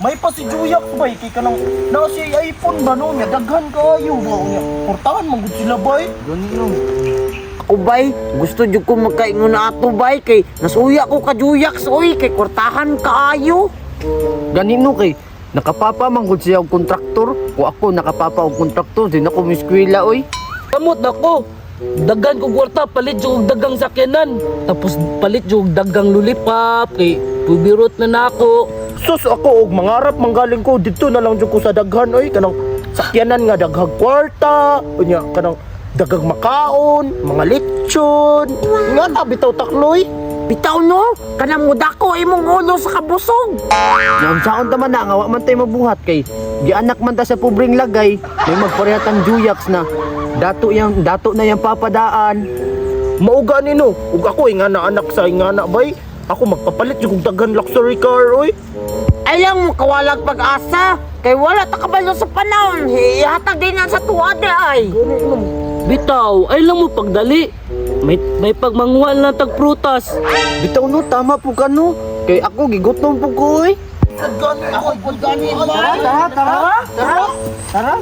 May pa si Juyak bay kay kanang naa siya iPhone ba no nya daghan kaayo ba nya. Portahan man gud sila bay. Gani no. Ako bay, gusto jud ko magkaingon na ato bay kay nasuya ko ka Juyax oy kay kwartahan kaayo. Gani no kay nakapapa man gud siya og kontraktor. Ko ako nakapapa og kontraktor, di na ko miskwela oy. Kamot nako. Daghan kog kwarta palit jud og dagang sakyanan. Tapos palit jud og dagang lollipop kay pubirot na nako. Sus ako og mangarap manggaling ko didto na lang jud ko sa daghan oy kanang sakyanan nga daghang kwarta, unya kanang daghang makaon, mga lechon. Nga ta bitaw takloy. Bitaw no, kanang mudako imong ulo sa kabusog. Naunsaon ta man na nga wa man tay mabuhat kay gianak man ta sa pobreng lagay, may magparehatang Juyax na dato yang dato na yang papadaan. Mao gani no, ug ako nga na anak sa ingana bay. Ako magpapalit jud og daghan luxury car oy. Ayaw mo kawalag pag-asa kay wala ta kabalo sa panahon. Ihatag din na sa tuwa di ay. Bitaw, ay lang mo pagdali. May pagmanguha lang tag prutas. Bitaw no, tama po ka no. Kay ako gigutom po ko oy. Ako pud gani ba? Tara, tara, tara. Tara.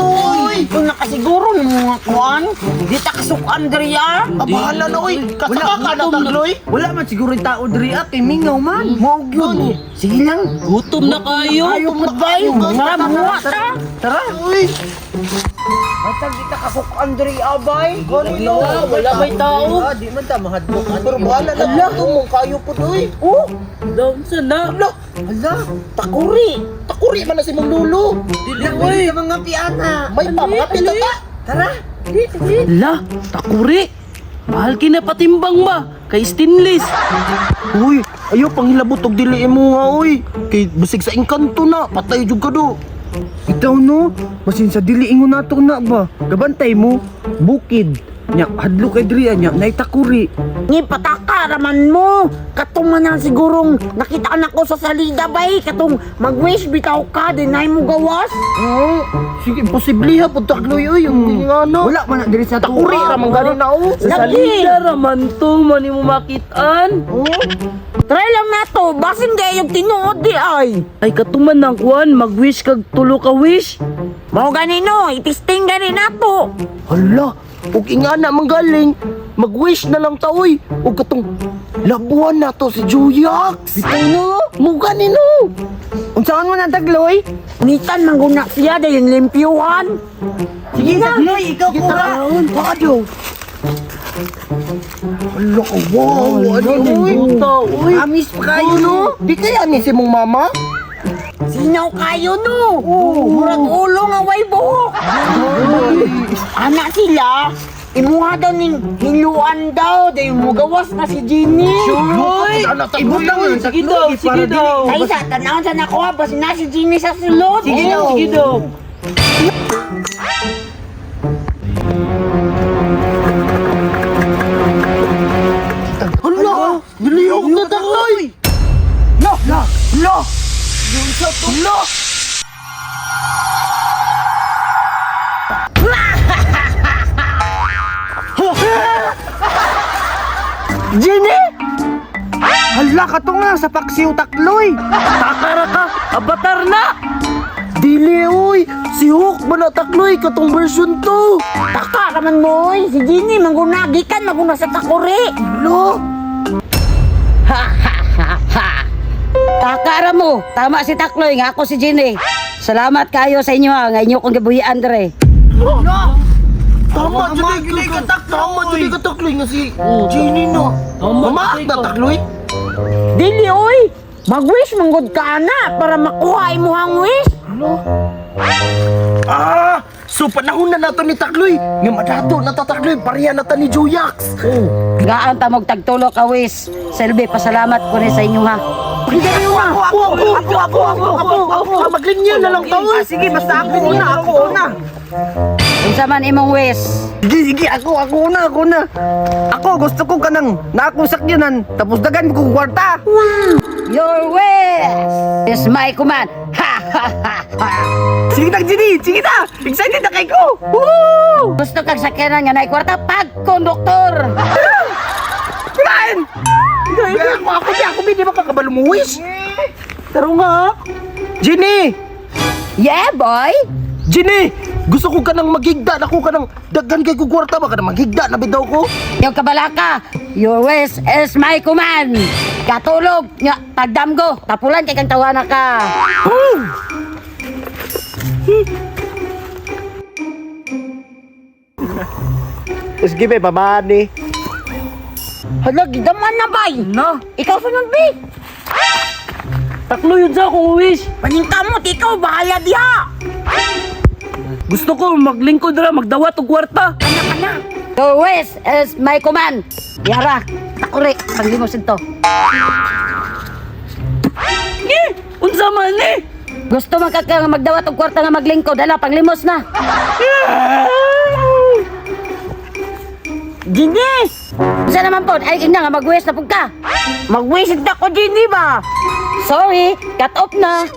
Uy, kung nakasiguro ng mga kuan, di ta kasukan diri ah. Abahala na oy. Kasaka ka na takloy. Wala man siguro yung tao diri ah, kay mingaw man. Mao gyud. Sige lang. Gutom na kayo. Ayo pud bay. Tara, muha ta. Tara. Uy, Basta di ta kasukan diri abay. gani no. Wala, wala may tao. Ah, di man ta mahadlok. Pero bahala na gutom mong kayo pud oy. Oh, Down sa na. Hala, Hala. takuri. Takuri man na si mong lulo. Dili oy. Mga piana. May pa mga pitata. Tara. La, takuri. Mahal kinapatimbang ba? Kay stainless. Uy, ayo panghilabot og dili imo nga oy. Kay basig sa engkanto na, patay jud ka do. Bitaw no, masin sa dili ingon nato na ba. Gabantay mo, bukid. Nya, hadlo kay diri ah, nya, naitakuri. Ni pataka raman mo. Katong man ang sigurong nakita na ko sa salida bay. Katong mag-wish bitaw ka, dinay mo gawas. Oo. Sige, imposible ha pud takloy oy ang nga no. Wala man na diri sa Takuri ra man gani na oh. Sa Lagi. salida raman to, man mo makitaan. Oh. Try lang nato, basin di yung tinuod di ay. Ay katuman ng kuan, mag-wish kag tulo ka wish. Mao gani no, itisting gani nato. Hala, ug ingana man galing. Mag-wish na lang ta oy. Ug katong labuan na to si Juyax. Bitaw no. Mo gani no. Unsaon mo na tagloy? Nitan mangguna siya dayon limpyuhan. Sige na. Tagloy, ikaw Sige, ko tara. Kado. Hala ka, wow. Ano oy? Buta, oy. Amis pa kayo no. Di kaya ni si mong mama? Sinaw kayo no. Murag ulo nga way buhok. Anak sila, imuha daw ning hiluan daw, dayon mugawas na si Jenny. Uy, Ibutang mo sige daw, sige daw. Ay sa tanawon sa nakuha basta na si Jenny sa sulod. Sige daw, sige daw. Hala, nilihok na takloy. La, la, la. Hala. Jenny! Hala, katong lang sa paksiw takloy. Takara ka, abatar na. Dili oy, si Hook ba na takloy katong version 2? Taka raman mo oy, si Jenny mangguna gikan maguna sa takuri. Hala. Takara mo, tama si Takloy, nga ako si Jenny. Salamat kayo sa inyo ha, nga inyo kong gibuhian dre. Tama jud ka tama jud ka takloy nga si Jenny no. Tama, Mamaak jud na ka. takloy. Dili oy, mag-wish manggod ka ana para makuha imuhang wish. Ah, so panahon na nato ni Takloy. Nga madato na ta Takloy, pareha na ta ni Juyax. Gaan ta mo tagtulo ka wis. Selby, pasalamat ko ni sa inyo ha. Ako, ako, ako, ako, ako, ako, ako. Ah, maglinya na lang ta oy. Ah, sige, basta ako una, ako una. Unsa man imong wis? Sige, sige, ako, ako una, ako na. Ako, gusto ko kanang naakong sakyanan, tapos dagan ko kwarta. Your wish is my command. Ha ha ha ha. Sige na, Jenny, sige na. Excited na kay ko. Woo! Gusto kag sakyanan nga naay kwarta pag konduktor. Ay, Eden! Ako, ako, di, ako, di ba kakabalo mo wish? Taro nga. Jenny! Yeah, boy. Jenny! Gusto ko ka nang magigda. Ako ka nang daghan kay ko kwarta ba ka nang magigda na bitaw ko. Yung kabalaka, your wish is my command. Katulog, nya, pagdamgo, tapulan kay kang tawana ka. Sige be, mamani. Hala, gidaman na bay. Na, Ikaw sunod bi. taklo yun sa akong wish. Paningkamot ikaw bahala diha. Gusto ko maglingkod ra, magdawat og kwarta. Your wish is my command. Yara, takuri, paglimos ito. Eh, unsa man eh? Gusto man ka nga magdawat og kwarta nga maglingkod, hala, panglimos na. Jenny, Unsa naman po, ay ina nga mag-wish na pud ka. mag-wish ta ko Jenny ba? Sorry, cut off na.